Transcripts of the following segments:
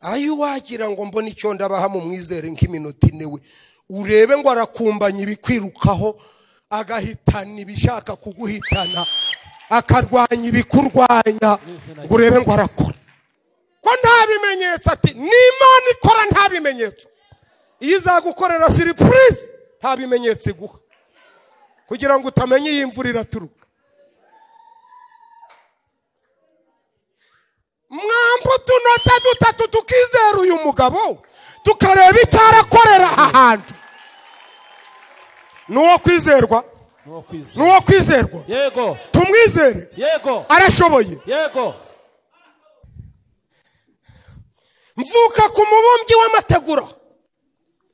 Ayo wagira ngo mbone icyo ndabaha mu mwizere nk'iminota ine we. Urebe ngo arakumbanya ibikwirukaho, agahitana ibishaka kuguhitana, akarwanya ibikurwanya, ngo urebe ngo arakora. Ko nta bimenyetso, ati n'Imana ikora nta bimenyetso. Iyo izagukorera surprise nta bimenyetso iguha, kugira ngo utamenya iyi mvura iraturuka. Mwambo utunota dutatu tukizera uyu mugabo, tukareba icyo arakorera aha hantu. Nuwo kwizerwa, nuwo kwizerwa. Yego. Tumwizere. Yego. Arashoboye. Yego. Mvuka ku mubumbyi w'amategura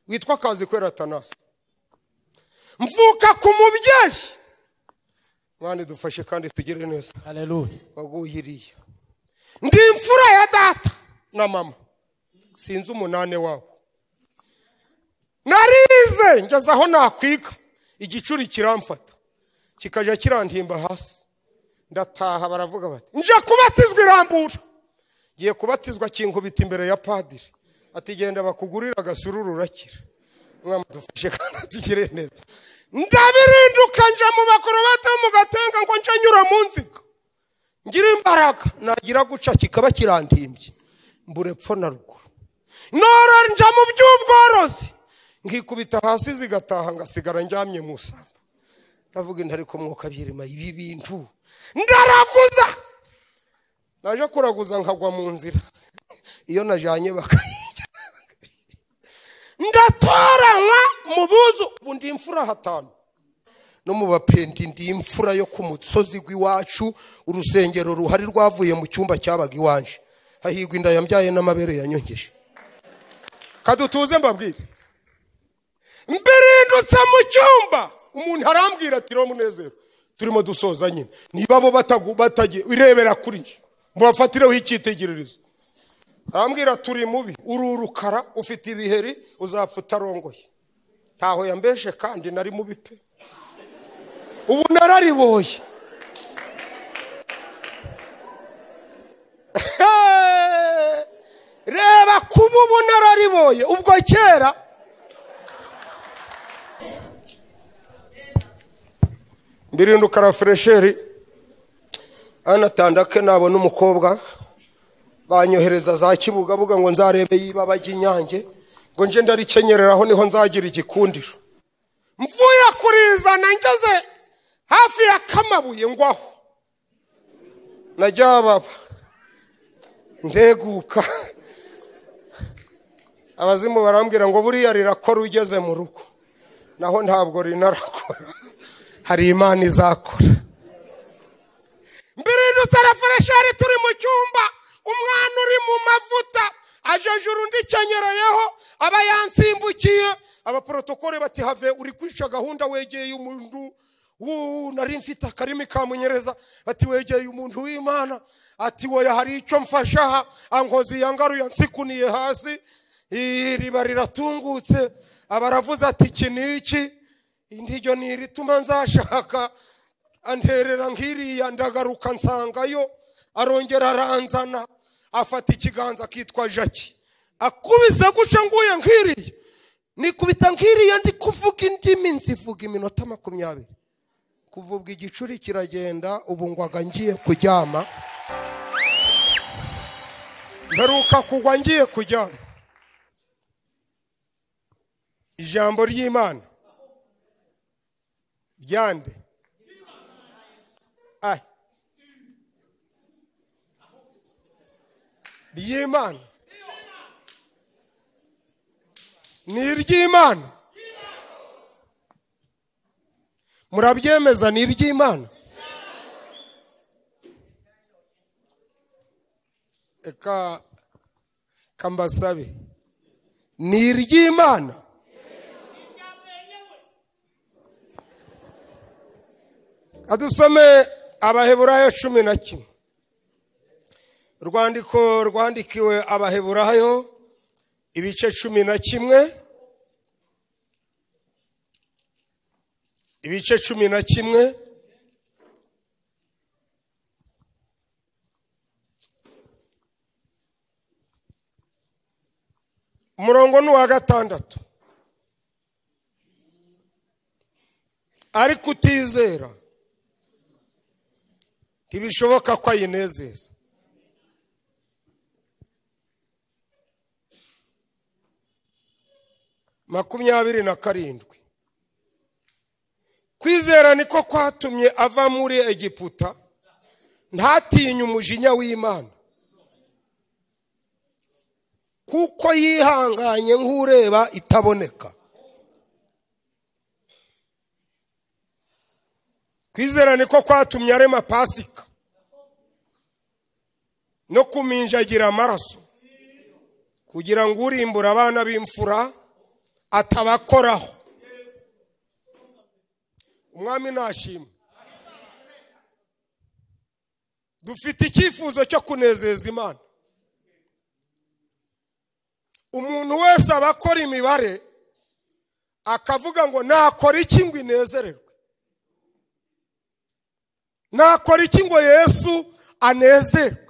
witwa Kazikwera Athanase. Mvuka ku mubyeyi. Mwana dufashe kandi tugire neza. Haleluya. Waguhiriye. Ndi imfura ya data na mama. Sinzi umunane wabo. Narize ngeze aho nakwiga, igicuri kiramfata kikaja kirantimba hasi. Ndataha baravuga bati nje kubatizwa irambura. Ngiye kubatizwa kinkubita imbere ya padiri, ati genda bakugurira agasururu urakira. Mwana dufashe kandi tugire neza. Ndabirinduka nje mu bakorobate mu gatenga ngo nje nyura mu nziga, ngira imbaraga nagira guca kikaba kirantimbye, mbure pfo na ruguru. Nora nja mu by'ubworozi, nkikubita hasi zigataha ngasigara njyamye mu samba. Ndavuga intari ko mwuka byirima ibi bintu. Ndaraguza, naje kuraguza nkagwa mu nzira iyo najanye bakayijya. Ndatoranywa mu buzu, ubu ndi imfura hatanu no mu bapendi, ndi imfura yo ku musozi gw'iwacu. Urusengero ruhari rwavuye mu cyumba cyabaga iwanje. Hahigwa inda yambyaye n'amabere yanyongeje. Kadutuze mbabwire. Mbirindutse mu cyumba, umuntu arambwira ati ro Munezero, turimo dusoza nyine. Niba bo batagiye irebera kuri nje, mubafatireho icyitegererezo. Arambwira turi mubi, ururukara, ufite ibiheri, uzapfa utarongoye. Ntaho yambeshe kandi nari mubi pe. Ubu narariboye. Reba kuba ubu narariboye, ubwo kera mbirinduka rafresheri anatandake nabona umukobwa banyohereza za Kibugabuga ngo nzarebe yiba bajya Inyange, ngo nje ndarikenyereraho niho nzagira igikundiro. Mvuye kurizana ngeze hafi ya Kamabuye ngwaho najya baba ndeguka. Abazimu barambwira ngo buriya rirakora ugeze mu rugo, naho ntabwo rinarakora, hari Imana izakora. Mbirindutse rafresheri turi mu cyumba, umwana uri mu mavuta ajejuru ndikenyerayeho, aba yansimbukiye. Abaprotokole bati have uri kwica gahunda, wegeye umuntu nari mfite akarimi kamunyereza, ati wegeye umuntu w'Imana, ati woya hari icyo mfasha aha, ankozi yangaruye nsikuniye hasi, iriba riratungutse. Abaravuze ati iki niki, indiryo ni irituma nzashaka. Anterera nkiriya ndagaruka nsangayo, arongera aranzana, afata ikiganza kitwa Jackie, akubise guca nguye nkiriya, nikubita nkiriya ndi kuvuga indimi nzivuga iminota 20. Kuvuga igicuri kiragenda, ubu ngwaga ngiye kuryama. Mperuka kugwa ngiye kuryama. Ijambo ry'Imana ryande ai ry'Imana ni iry'Imana. Murabyemeza ni iry'Imana? Eka kambasabe, ni iry'Imana. Adusome Abaheburayo 11. Urwandiko rwandikiwe Abaheburayo ibice 11. Ibice 11. Umurongo ni uwa 6. Ariko utizera ntibishoboka ko ayinezeza. 27. Kwizera niko kwatumye ava muri Egiputa, ntatinye umujinya w'Imana, kuko yihanganye nk'ureba itaboneka. Kwizera niko kwatumye arema Pasika no kuminjagira amaraso, kugira ngo urimbura abana b'imfura atabakoraho. Umwami nashimwe. Dufite icyifuzo cyo kunezeza Imana. Umuntu wese abakora imibare akavuga ngo nakora iki ngo inezererwe, nakora iki ngo Yesu anezerwe.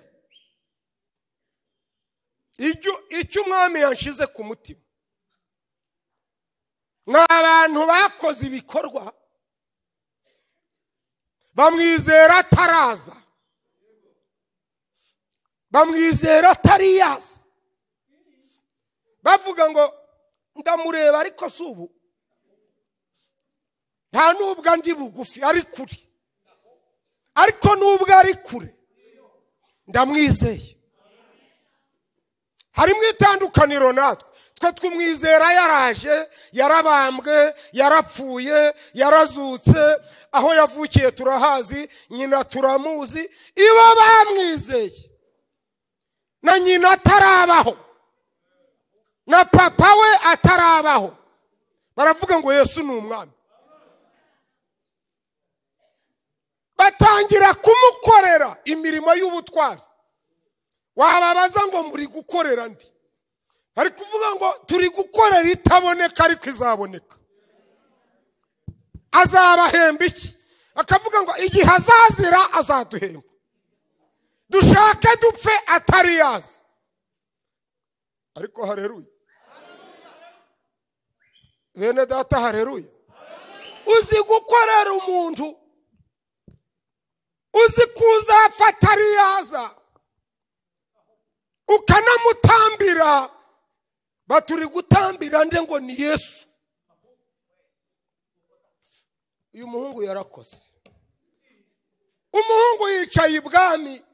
Icyo umwami yanshize ku mutima, n'abantu bakoze ibikorwa bamwizera ataraza, bamwizera atariyaza, bavuga ngo ndamureba ariko si ubu, nta nubwo ndi bugufi ari kure, ariko nubwo ari kure ndamwizeye. Harimo itandukaniro natwe, twe twumwizera yaraje, yarabambwe, yarapfuye, yarazutse, aho yavukiye turahazi, nyina turamuzi. Ibo bamwizeye na nyina atarabaho, na papa we atarabaho, baravuga ngo Yesu ni umwami. Batangira kumukorera imirimo y'ubutwari. Wababaza ngo muri gukorera ndi, bari kuvuga ngo turi gukorera itaboneka ariko izaboneka. Azabahemba iki? Akavuga ngo igihe azazira azaduhemba, dushake dupfe atari yaza. Ariko haleluya bene data, haleluya. Uzi gukorera umuntu uzi kuzapfa atari yaza, ukanamutambira, baturi gutambira nde ngo ni Yesu. Uyu muhungu yarakoze. Umuhungu yicaye ibwami,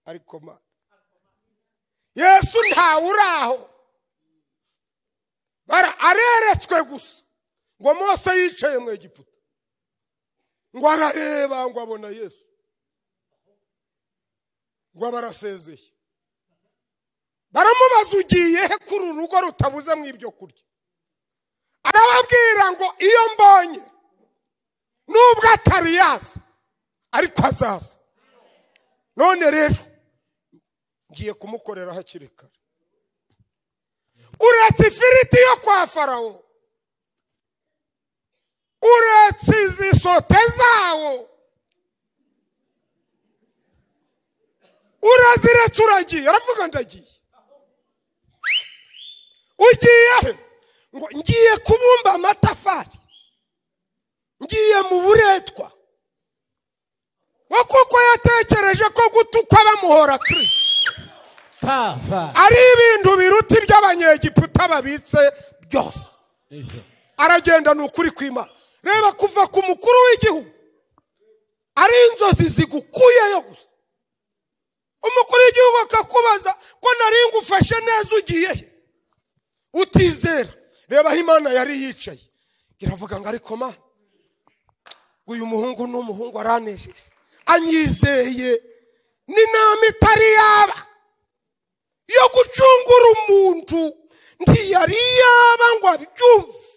ariko ma Yesu ntawe uraho, areretswe gusa ngo Mose yicaye mu Egiputa, ngo arareba ngo abona Yesu, ngo abarasezeye. Baramubaza ugiye he kuri urugo rutabuze mu ibyo kurya? Arababwira ngo iyo mbonye nubwo atari yaza ariko azaza, none rero ngiye kumukorera hakiri kare. Uretse ifiriti yo kwa Farawo, uretse izi sote zawo, uraziretse uragiye. Aravuga ndagiye. Ugiye he? Ngo ngiye kubumba amatafari, ngiye mu buretwa. Kuko yatekereje ko gutukwa bamuhora Kristo ari ibintu biruta iby'abanyegiputa babitse byose. Aragenda ni ukuri kw'Imana. Reba kuva ku mukuru w'igihugu ari inzozi zigukuyeyo gusa. Umukuru w'igihugu akakubaza ko nari ngufashe neza ugiye he? Utizera. Reba aho Imana yari yicaye, iravuga ngo ariko ma uyu muhungu ni umuhungu aranejeje, anyizeye, n'inama itari yaba yo gucungura umuntu ntiyari yaba ngo abyumve.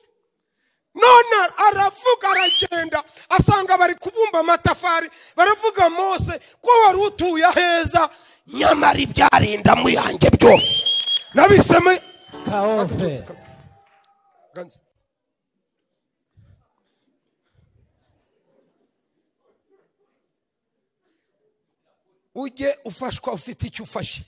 None aravuga, aragenda asanga bari kubumba amatafari, baravuga Mose ko wari utuye aheza, nyamara ibyarinda mu yanjye byose nabiseme. Ujye ufashwa ufite icyo ufashe.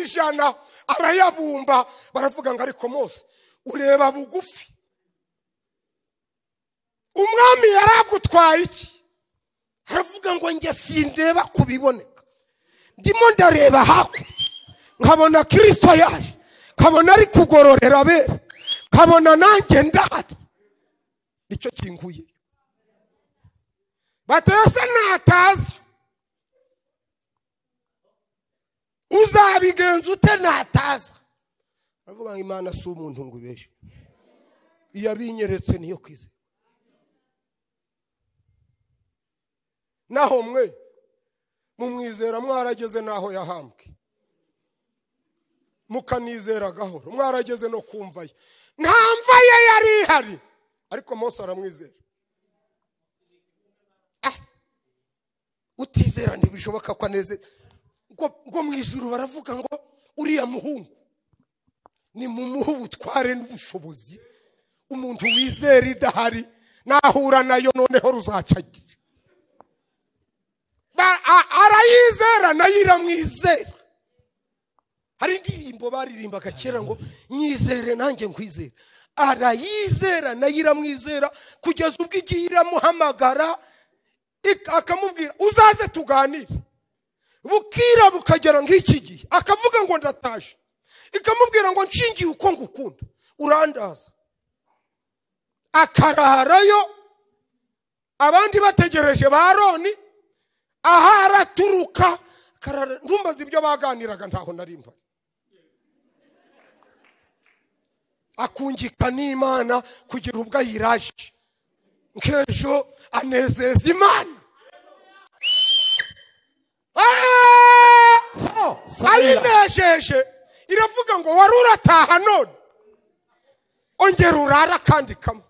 Amadolari 100 arayabumba. Baravuga ngo ariko Mose ureba bugufi, umwami yaragutwaye iki? Aravuga ngo njye sindeba kubiboneka, ndimo ndareba hakurya nkabona Kristo yaje, nkabona ari kugororera abera, nkabona nanjye ndahari, nicyo kinguye. Batese nataza uzabigenza ute? Nataza. Aravuga ngo Imana si umuntu ngo ibeshe, iyabinyeretse niyo kwizera. Naho mwe mumwizera mwarageze naho yahambwe, mukanizera gahoro, mwarageze no kumva ye. Nta mva ye yari ihari, ariko Mose aramwizera. Utizera ntibishoboka ko aneze. Ngo mu ijuru baravuga ngo uriya muhungu ni mumuhe ubutware n'ubushobozi, umuntu wizera idahari nahura nayo noneho ruzacagira. Arayizera nayo iramwizera. Hari indirimbo baririmbaga kera ngo nyizere nanjye nkwizere. Arayizera nayo iramwizera kugeza ubwo igiye iramuhamagara akamubwira uzaze tuganire. Bukira bukagera nk'iki gihe akavuga ngo ndataje, ikamubwira ngo nshingiye uko ngukunda urandaza. Akararayo, abandi bategereje ba Aroni, aha araturuka akarara. Ndumbaza ibyo baganiraga ntaho narimba. Akungika n'Imana kugira ubwo ayiraje, nk'ejo anezeza Imana. Ayinejeje iravuga ngo wari urataha none ongera urara kandi kamwe.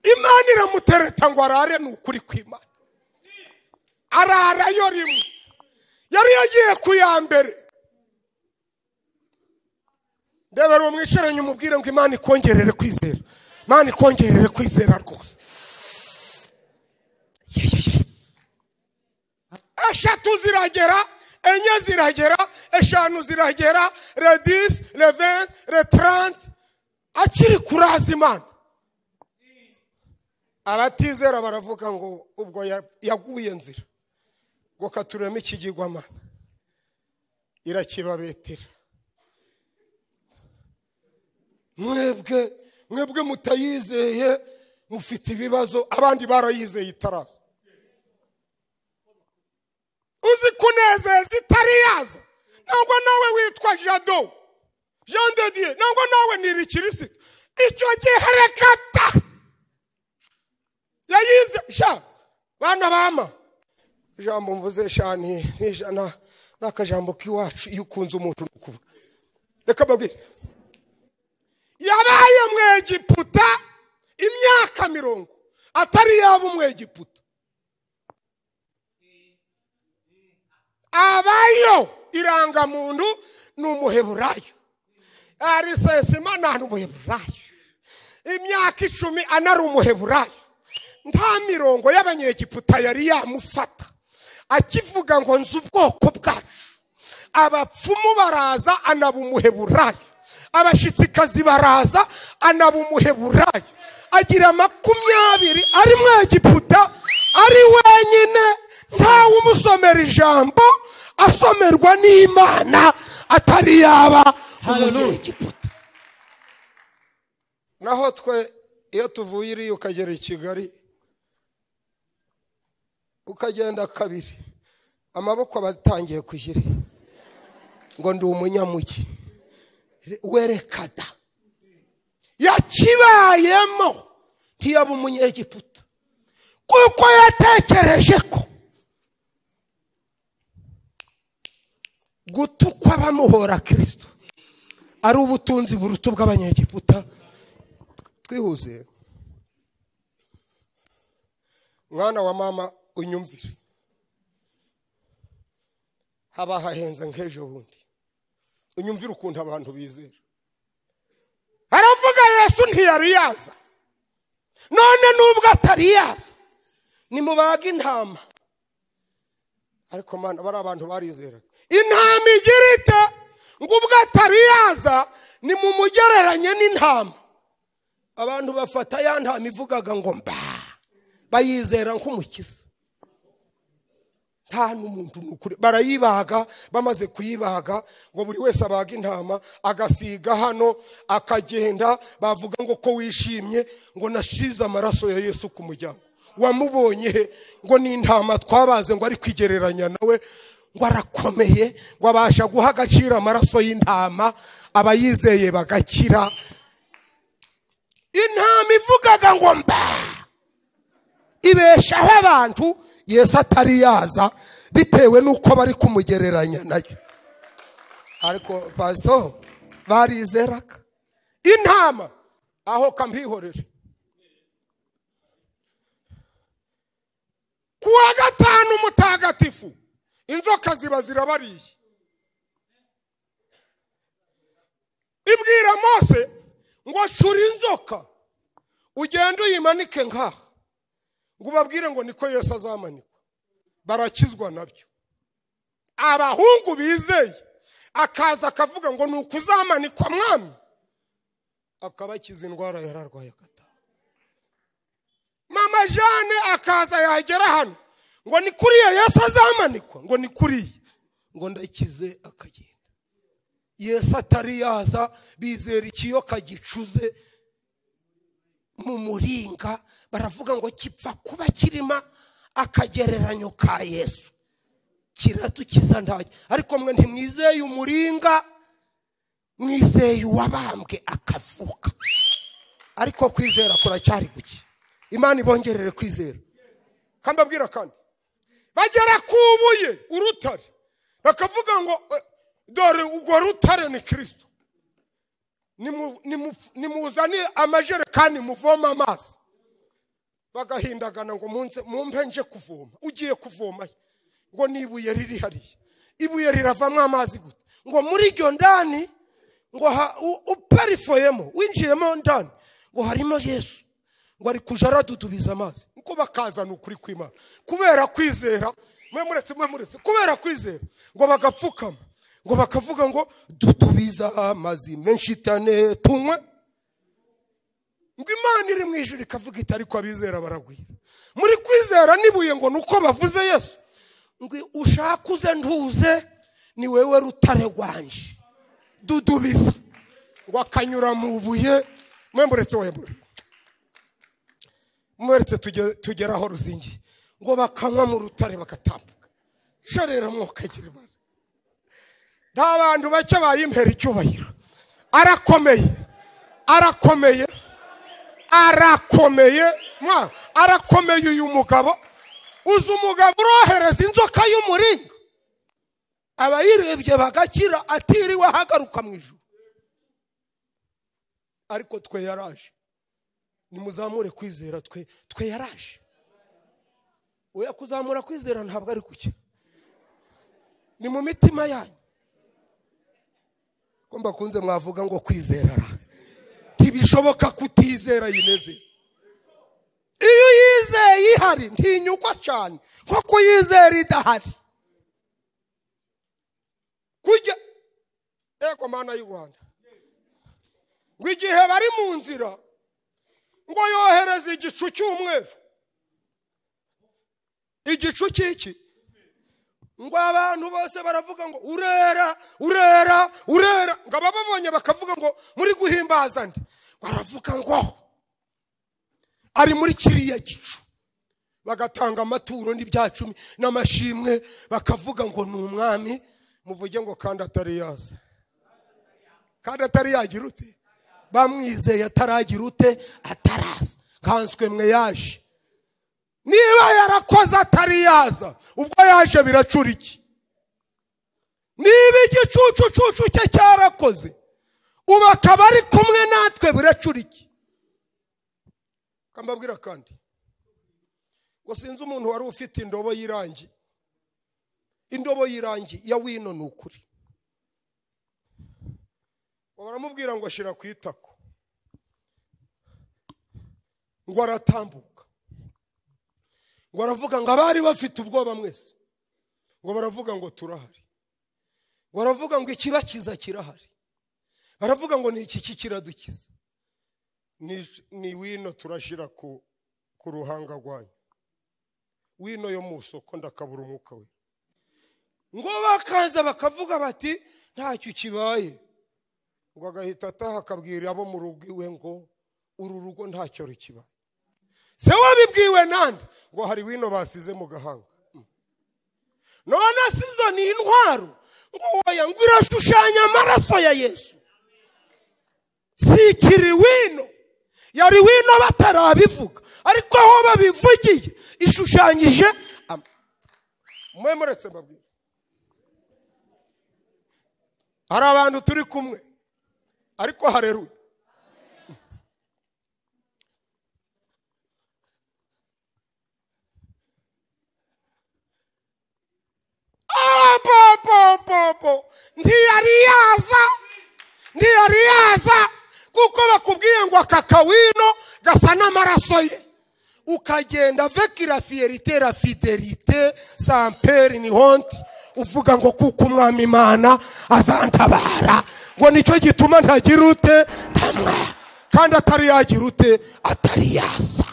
Imana iramutereta ngo arare, ni ukuri kw'Imana. Ararayo rimwe, yari yagiye ku ya mbere. Ndebera uwo mwicaranye umubwire ngo Imana ikongerere kwizera, Imana ikongerere kwizera rwose. 3 ziragera, 4 ziragera, 5 ziragera, le 10, le 20, le 30, akiri kuraza Imana. Abatizera baravuga ngo ubwo yaguye nzira, ngo katureme ikigirwamana, irakibabetera. Mwebwe mutayizeye mufite ibibazo, abandi barayizeye itaraza. Uzi kunezeza itari yaza. Ntabwo nawe witwa Jado, Jean de Dieu, ntabwo nawe ni Kirisito. Icyo gihe rekata yayize sha bana bama. Ijambo mvuze shani nijana nakajambo kiwacu, iyo ukunze umuntu ukuvuga. Reka babwire, yabaye Mwegiputa imyaka 40 atari yaba Umwegiputa. Abayo irangamuntu ni umuheburayo, arisesima ni umuheburayo, imyaka 10 anari umuheburayo. Nta mirongo y'abanyegiputa yari yamufata. Akivuga ngo nzi ubwoko bwacu, abapfumu baraza anaba umuheburayo, abashitsikazi baraza anaba umuheburayo. Agira 20 ari Mwegiputa, ari wenyine, ntawe umusomera ijambo, asomerwa n'Imana atari yaba umunyegiputa. Naho twe iyo tuvuye iriya ukagera i Kigali ukagenda kabiri, amaboko abatangiye kujira ngo ndi umunyamugi. Werekada yakibayemo ntiyaba umunyegiputa, kuko yatekereje ko gutukwa bamuhora Kristo ari ubutunzi buruta bw'abanyegiputa. Twihuse mwana wa mama unyumvire, haba hahenze nk'ejo bundi. Unyumvire ukuntu abantu bizera. Aravuga Yesu ntiyari yaza, none nubwo atari yaza nimubaga intama. Ariko mana bari abantu barizeraga. Intama igira ite? Ngo ubwo atari yaza ni mumugereranye n'intama. Abantu bafata ya ntama ivugaga ngo mba, bayizera nk'umukiza. Nta n'umuntu nukuri. Barayibaga, bamaze kuyibaga ngo buri wese abaga intama agasiga hano akagenda, bavuga ngo ko wishimye ngo nashize amaraso ya Yesu ku muryango. Wamubonye he? Ngo ni intama twabaze ngo ari kwigereranya nawe, ngo arakomeye, ngo abasha guha agaciro amaraso y'intama, abayizeye bagakira. Intama ivugaga ngo mba ibeshaho abantu Yesu atari yaza, bitewe nuko bari kumugereranya nayo. Ariko pastor barizeraga intama aho kampihorere. Kuwa gatanu mutagatifu inzoka ziba zirabariye. Ibwira Mose ngo shura inzoka ugende uyimanike nkaha, ngo ubabwire ngo niko Yesu azamanikwa. Barakizwa nabyo. Abahungu bizeye akaza akavuga ngo nuko uzamanikwa mwami, akabakiza indwara yararwaye agataha. Mama Jeanne akaza yagera hano ngo ni kuriye Yesu azamanikwa, ngo ni kuriye, ngo ndakize, akagenda. Yesu atari yaza bizera ikiyoka gicuze mu muringa, baravuga ngo kipfa kuba kirima akagereranyo ka Yesu kiratukiza ntajya. Ariko mwe ntimwizeye umuringa, mwizeye uwabambwe akavuka. Ariko kwizera kuracyari guke. Imana ibongerere kwizera. Kambabwira kandi bagera kubuye urutare bakavuga ngo dore urwo rutare ni Kristo, nimuzane amajerekani muvoma amazi. Bagahindagana ngo mumpe nje kuvoma. Ugiye kuvoma ngo nibuye riri hariya, ibuye riravamwo amazi gute? Ngo muri iryo ndani ngo uperifoyemo winjiyemo ndani ngo harimo Yesu, ngo ari kuja aradudubiza amazi. Ngo bakazana ukuri kw'Imana kubera kwizera. Mwe muretse kubera kwizera ngo bagapfukama, ngo bakavuga ngo dutubiza amazi menshi cyane tunywe. Ngo Imana iri mu ijuru ikavuga iti ariko abizera baragwira. Muri kwizera nibuye ngo nuko bavuze Yesu, ngo ushakuze ntuze ni wewe rutare rwanje, dudubiza. Ngo akanyura mu buye. Mwe muretse wembure, muretse tugera aho ruzingiye, ngo bakanywa mu rutare bagatambuka. Sharera mwokagira ibara. Nta bantu bake bayimpera icyubahiro. Arakomeye, arakomeye, arakomeye, mwa arakomeye uyu mugabo. Uzi umugabo urohereza inzoka y'umuringa, abayirebye bagakira atiriwe ahagaruka mu ijuru. Ariko twe yaraje. Nimuzamure kwizera, twe yaraje. Oya kuzamura kwizera ntabwo ari kuke, ni mu mitima yanyu. Ko mbakunze mwavuga ngo kwizera ntibishoboka kutizera yineze. Iyo yizeye ihari ntinyugwa cyane nko kuyizera idahari. Kujya eko mana y'u Rwanda, ngo igihe bari mu nzira ngo yohereza igicu cy'umweru. Igicu cy'iki? Ngo abantu bose baravuga ngo urera urera urera. Ngo ababonye bakavuga ngo muri guhimbaza nde? Baravuga ngo ari muri kiriya gicu. Bagatanga amaturo n'ibyacumi n'amashimwe, bakavuga ngo ni umwami. Muvuge ngo kandi atari yaza, kandi atari yagira ute? Bamwizeye ataragira ute? Ataraza. Nkanswe mwe yaje. Niba yarakoze atari yaza, ubwo yaje biracura iki? Niba igicucucucu cye cyarakoze, ubu akaba ari kumwe natwe, biracura iki? Kambabwira kandi ngo sinzi umuntu wari ufite indobo y'irangi, indobo y'irangi ya wino ni ukuri. Baramubwira ngo ashira ku itako, ngo aratambuka, ngo aravuga ngo abari bafite ubwoba mwese, Ngo baravuga ngo turahari, baravuga ngo ikibakiza kirahari, baravuga ngo ni iki kiradukiza. Ni wino turashira ku ruhanga rwanyu, wino yo mu soko ndakabura umwuka we. Ngo bakaza bakavuga bati ntacyo kibaye, ngo agahita ataha akabwira abo mu rugo iwe ngo uru rugo ntacyo rukibaye. Se wabibwiwe nande? Ngo hari wino basize mu gahanga. None sizo ni intwaro? Ngo oya, ngo irashushanya amaraso ya Yesu. Sikiri wino, yari wino batarabivuga, ariko aho babivugiye ishushanyije. Mwe muretse mbabwire, hari abantu turi kumwe ariko hareruye. Ntiyari yaza, ntiyari yaza, kuko bakubwiye ngo aka kawino gasa n'amaraso ye, ukagenda avec la fierté, la fidélité, sans peur ni honte, uvuga ngo kuko umwami Imana azantabara, ngo nicyo gituma ntagira ute ntamwa, kandi atari yagira ute, atari yaza.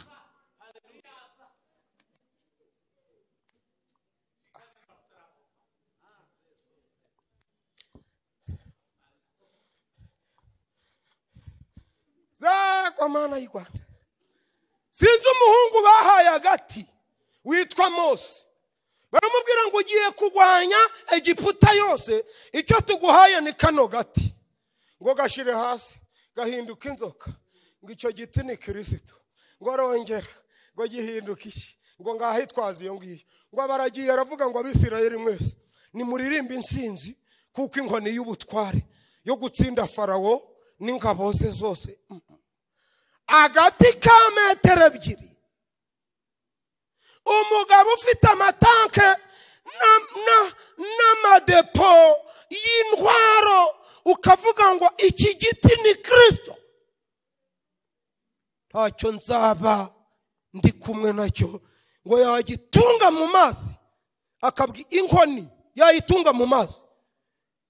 Kwa mana y'u Rwanda, sinzi umuhungu bahaye agati witwa Mose, baramubwira ngo ugiye kurwanya Egiputa yose, icyo tuguhaye ni kano gati, ngo gashire hasi gahinduka inzoka, ngo icyo giti ni Kristo, ngo arongera ngo gihinduka iki, ngo ngahitwaza iyo ngiyo, ngo baragiye. Aravuga ngo Abisirayeli mwese nimuririmbe insinzi, kuko inkoni y'ubutware yo gutsinda Farawo n'ingabo ze zose. Agati ka metero 2, umugabo ufite amatanke n'amadepo y'intwaro, ukavuga ngo iki giti ni Kristo, ntacyo nzaba ndi kumwe nacyo. Ngo yagitunga mu mazi, akabwi inkoni yayitunga mu mazi,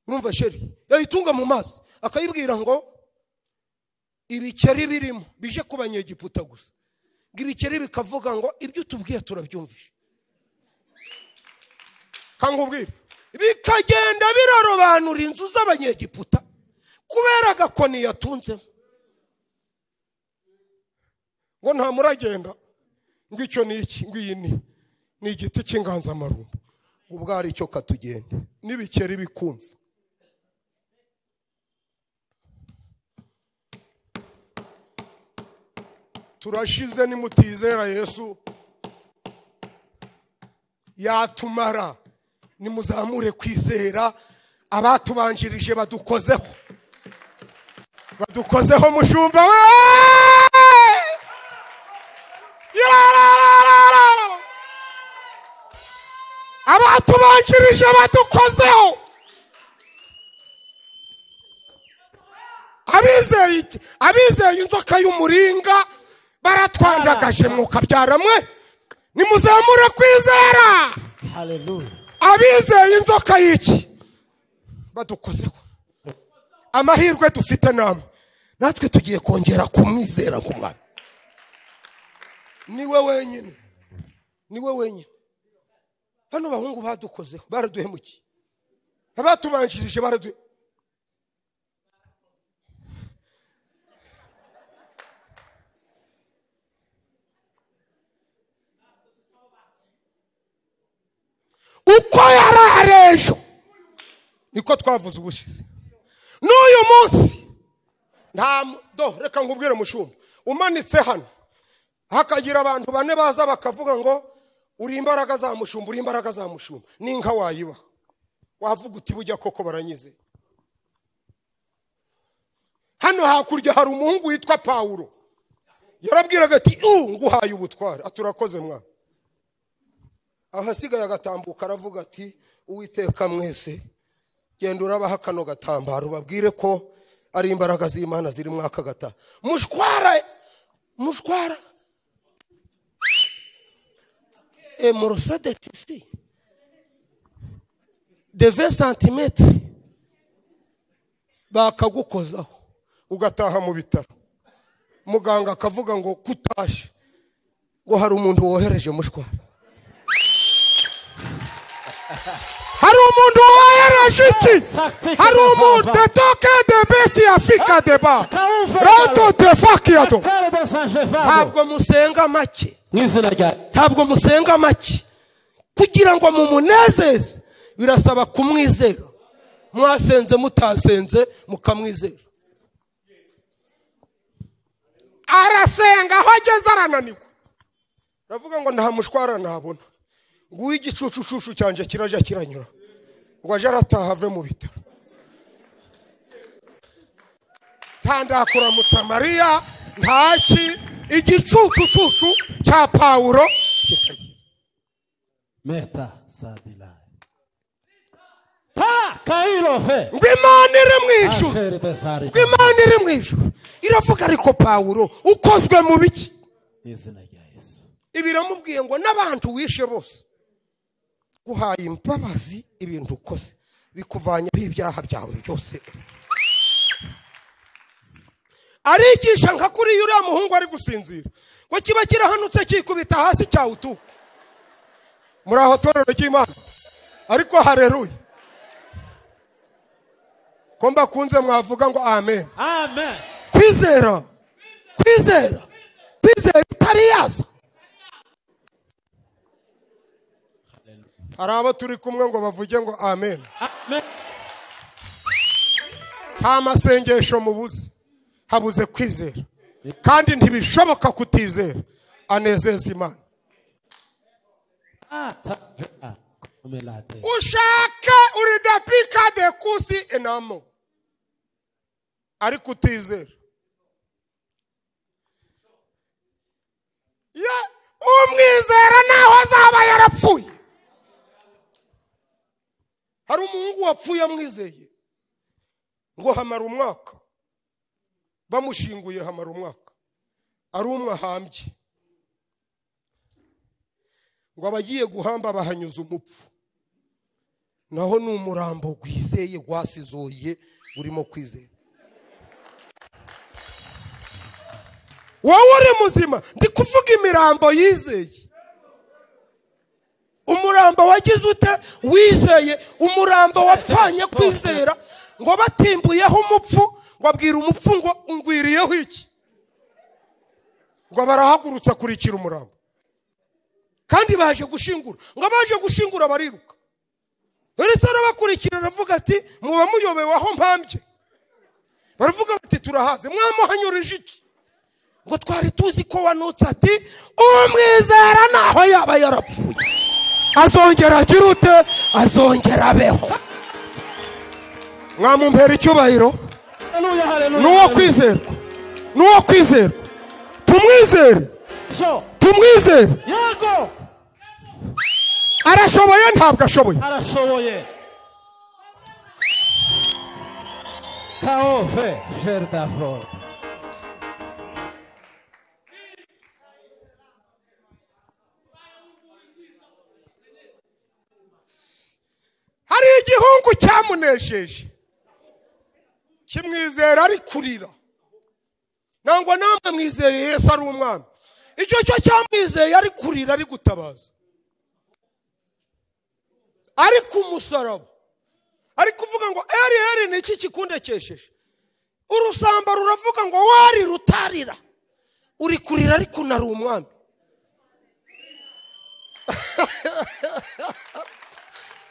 urumva sheri, yayitunga mu mazi, akayibwira ngo ibikeri birimo bije ku banyegiputa gusa, ngo ibikeri bikavuga ngo ibyo utubwiye turabyumvishe, kangubwire, bikagenda birarobanura inzu z'abanyegiputa kubera agakoni yatunzemo. Ngo nta muragenda, ngo icyo ni iki, ngo iyi ni igiti cy'inganzamarumbo, ngo ubwo ari cyo katugenda, n'ibikeri bikumva. Turashize nimutizera Yesu yatumara. Nimuzamure kwizera, abatubanjirije badukozeho, badukozeho mushumba we. Abatubanjirije badukozeho. Abizeye inzoka y'umuringa baratwandagaje mwuka mwe, nimuzamure kwizera. Haleluya. Abizeye inzoka y'iki badukozeho. Amahirwe dufite namwe, natwe tugiye kongera kumwizera ku Mwami. Niwe wenyine, niwe wenyine. Hano bahungu badukozeho, baraduhemukiye, abatubanjirije baraduhe. Uko yari ejo niko twavuze ubushize, n'uyu munsi nta do. Reka nkubwire mushumba, umanitse hano hakagira abantu bane baza bakavuga ngo uri imbaraga za mushumba, uri imbaraga za mushumba, n'inka wayibaha, wavuga uti bujya koko baranyize. Hano hakurya hari umuhungu witwa Pawulo, yarabwiraga ati nguhaye ubutware, aturakoze mwana. Ahasigaye agatambuka aravuga ati Uwiteka mwese genda urabaha kano gatambaro, babwire ko ari imbaraga z'Imana ziri mwaka gata. Mushwara, mushwara e morceau de tissu. De 20 cm bakagukozaho ugataha mu bitaro. Muganga akavuga ngo kutashe, ngo hari umuntu wohereje mushwara. Hari umuntu wohereje iki? Hari umuntu detoke de besi afika deba roto de fakiado. Ntabwo musenga make, ntabwo musenga make. Kugira ngo mumunezeze birasaba kumwizera. Mwasenze mutasenze mukamwizera. Arasenga aho ageze arananirwa, aravuga ngo nta mushwara nabona, nguwo igicucucucu cyanjye kiraja kiranyura, ngo aje arataha ave mu bitaro. Nta ndakuramutsa Mariya, ntaki, igicucucucu cya Pawulo. Meta sadila ta kairo fe. Ngo Imana iri mu ijuru, ngo Imana iri mu ijuru iravuga, ariko Pawulo ukozwe mu biki? Izina rya Yesu. Ibiramubwiye ngo n'abantu wishe bose guhaye imbabazi, ibintu ukoze bikuvanyeho ibyaha byawe byose. Arigisha nka kuri uriya muhungu ari gusinzira, ngo kiba kirahanutse kikubita hasi cyawutuka. Muri aho torero ry'Imana, ariko haleluya. Ko mbakunze mwavuga ngo amen. Amen. Kwizera, kwizera, kwizera itari yaza. Hari abo turi kumwe ngo bavuge ngo amen. Amen. Nta masengesho mubuze, habuze kwizera. Kandi ntibishoboka kutizera anezeza Imana. Ushake uridapika de kusi enamo, ariko utizera. Ya umwizera naho azaba yarapfuye. Hari umuhungu wapfuye amwizeye, ngo hamara umwaka bamushinguye, hamara umwaka ari umwe ahambye. Ngo abagiye guhamba bahanyuza umupfu, naho ni umurambo gwizeye gwasizoye urimo kwizera. Wowe uri muzima, ndi kuvuga imirambo yizeye. Umurambo wagize ute? Wizeye. Umurambo wapfanye kwizera, ngo batimbuyeho umupfu, ngo abwira umupfu ngo ungwiriyeho iki? Ngo barahagurutsa kurikira umurambo. Kandi baje gushingura, ngo baje gushingura bariruka. Elisa arabakurikira aravuga ati muba muyobewe aho mpambye. Baravuga bati turahaze, mwamuhanyurije iki? Ngo twari tuzi ko wanutse. Ati umwizera naho yaba yarapfuye azongera agira ute? Azongera abeho. Mwamumpera icyubahiro. Nuwo kwizerwa, nuwo kwizerwa. Tumwizere, tumwizere. Yego. Arashoboye, ntabwo ashoboye. Arashoboye. Kaove Gerda Flor. Hari igihungu cyamunesheje kimwizera ari kurira, nangwa namwe mwizeye Yesu ari umwami. Icyo cyo cyamwizeye ari kurira, ari gutabaza, ari ku musaraba, ari kuvuga ngo eri eri ni iki kikundekesheje? Urusamba ruravuga ngo wari rutarira, uri kurira ariko unari umwami.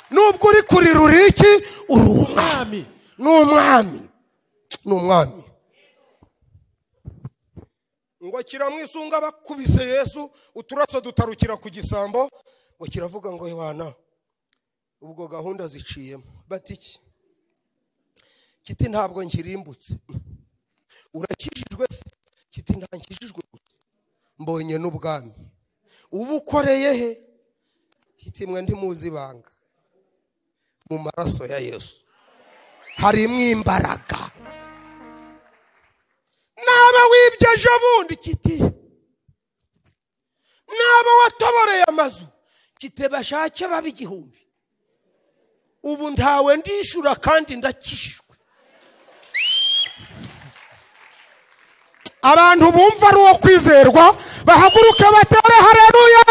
Nubwo uri kurira uri iki? Uri umwami. Ni umwami, ni umwami. Ngo kiramwisunga bakubise Yesu uturaso dutarukira ku gisambo, ngo kiravuga ngo Yohana ubwo gahunda ziciyemo. Bati iki? Kiti ntabwo nkirimbutse. Urakijijwe se? Kiti ntankijijwe gusa, mbonye n'ubwami. Ubu ukoreye he? Kiti mwe ntimuzi ibanga, mu maraso ya Yesu harimo imbaraga. Naba wibye ejo bundi, kiti naba watoboreye amazu, kiti bashake babe igihumbi. Ubu ntawe ndishura kandi ndakishwe. Abantu bumva ari uwo kwizerwa bahaguruke batere haleluya.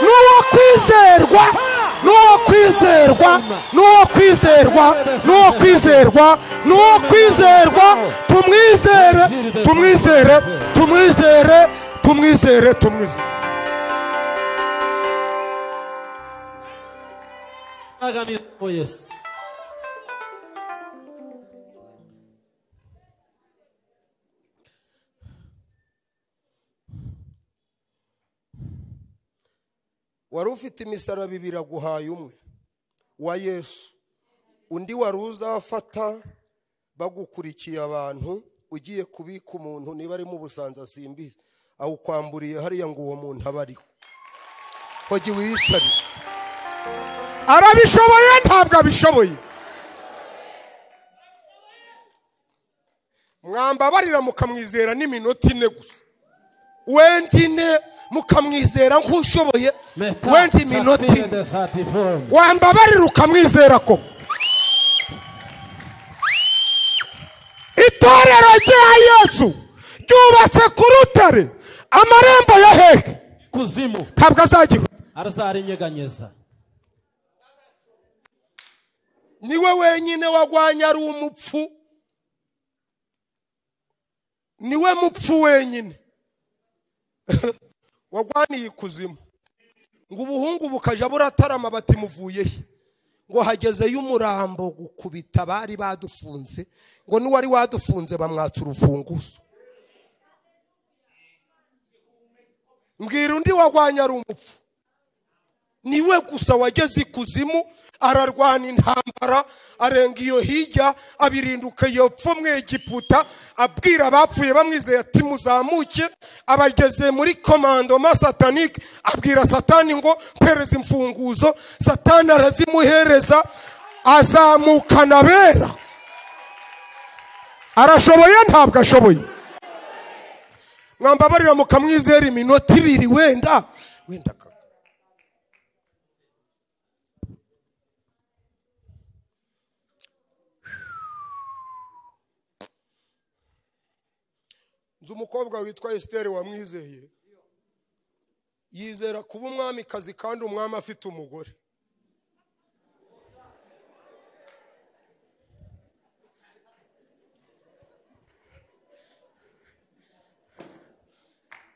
N'uwo kwizerwa, n'uwo kwizerwa, n'uwo kwizerwa, n'uwo kwizerwa, n'uwo kwizerwa. Tumwizere, tumwizere, tumwizere, tumwizere, tumwizere. Yesu. Wari ufite imisaraba ibiri aguhaye umwe wa Yesu, undi wari uzafata bagukurikiye abantu, ugiye kubika umuntu niba ari mu Busanza simbizi, awukwamburiye hariya ngo uwo muntu aba ariho. Hogi wiyicare. Arabishoboye ntabwo abishoboye. Mwambabarira mukamwizera n'iminota ine gusa, wenda ine mukamwizera nk'ushoboye, wenda iminota ine. Wambabarira ukamwizera koko. Itorero rya Yesu ryubatse ku rutare, amarembo ya hehe kuzimu ntabwo azagira azarinyeganyeza. Niwe wenyine wagwanya ari umupfu, niwe mupfu wenyine wagwaniye ikuzimu. Ngo ubuhungu bukaja buratarama bati muvuye he, ngo hagezeyo umurambo gukubita bari badufunze, ngo n'uwari wadufunze bamwatsa urufunguzo. Mbwira undi wagwanya ari umupfu, niwe gusa wageze ikuzimu, ararwana intambara, arenga iyo hirya, abirinduka iyo pfo mu Egiputa, abwira abapfuye bamwizeye ati muzamuke. Abageze muri commandement satanique, abwira Satani ngo mpereza imfunguzo. Satani arazimuhereza, azamukana bera. Arashoboye ntabwo ashoboye. Mwambabarira mukamwizera iminota ibiri wenda wenda. Nzi umukobwa witwa Esther wamwizeye, yizera kuba umwamikazi kandi umwami afite umugore.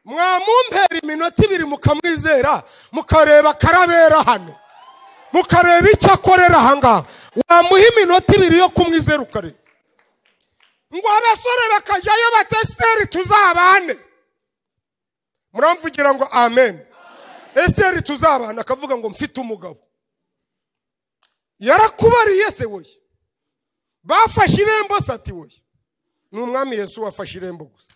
Mwamumpera iminota ibiri mukamwizera, mukareba karabera hano, mukareba icyo akorera ahangaha. Wamuha iminota ibiri yo kumwizera ukareba. Ngo abasore bakajyayo bati Esther tuzabane. Muramvugira ngo amen. Esther tuzabane, akavuga ngo mfite umugabo. Yarakubariye se woye. Bafashe irembo se ati woye. Ni umwami Yesu wafashe irembo gusa.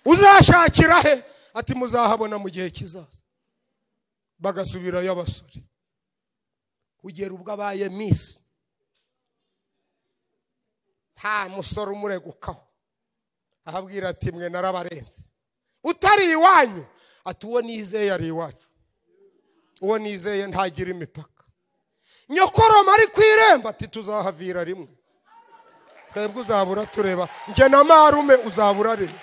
Uzashakira he? Ati muzahabona mu gihe kizaza. Bagasubirayo abasore kugera ubwo abaye miss, nta musore umuregukaho. Ahabwira ati mwe narabarenze, utari iwanyu. Ati uwo nizeye ari iwacu, uwo nizeye ntagira imipaka. Nyokoroma ari ku irembo ati tuzahavira rimwe, twebwe uzabura tureba, njye na marume uzabura reba.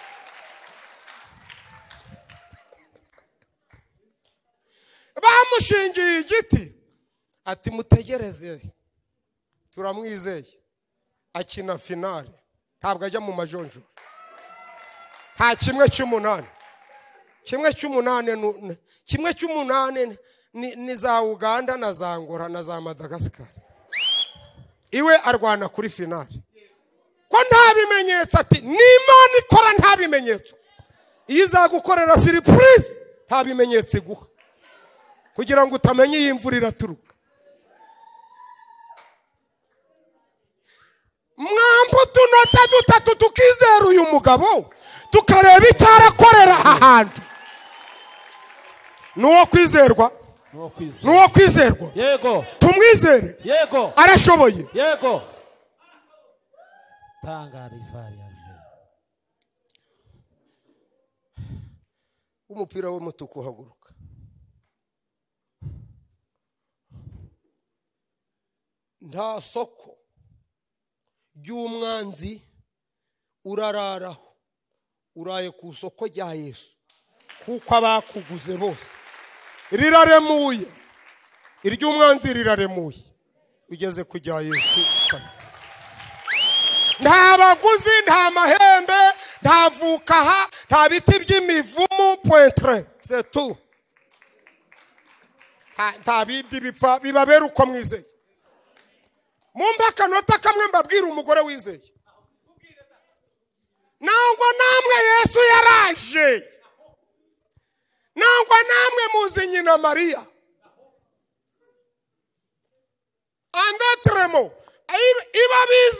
Bamushingiye igiti ati mutegereze turamwizeye. Akina finale, ntabwo ajya mu majonjora. Nta kimwe cy'umunani, kimwe cy'umunani, kimwe cy'umunani ni za Uganda na za Angola na za Madagascar. Iwe arwana kuri finale ko nta bimenyetso. Ati n'Imana ikora nta bimenyetso, iyo izagukorera surprise nta bimenyetso iguha, kugira ngo utamenye iyi imvura iraturuka. Mwambo tunota dutatu tukizera uyu mugabo, tukareba icyo arakorera aha hantu. Nuwo kwizerwa, nuwo kwizerwa. Yego. Tumwizere. Yego. Arashoboye. Yego. Tanga rifari yaje. Umupira w'umutuku haguruka. Nta soko ry'umwanzi urararaho, uraye ku soko rya Yesu, kuko abakuguze bose. Riraremuye, iry'umwanzi riraremuye, ugeze ku rya Yesu. Nta baguzi, nta mahembe, nta vukaha, nta biti by'imivumu, pointre c'est tout. Nta bindi bipfa, bibabera uko mwizeye. Mumpe akanota kamwe mbabwira umugore wizeye. Nangwa namwe Yesu yaraje, nangwa namwe muzi nyina Mariya. Andatremo iba bize.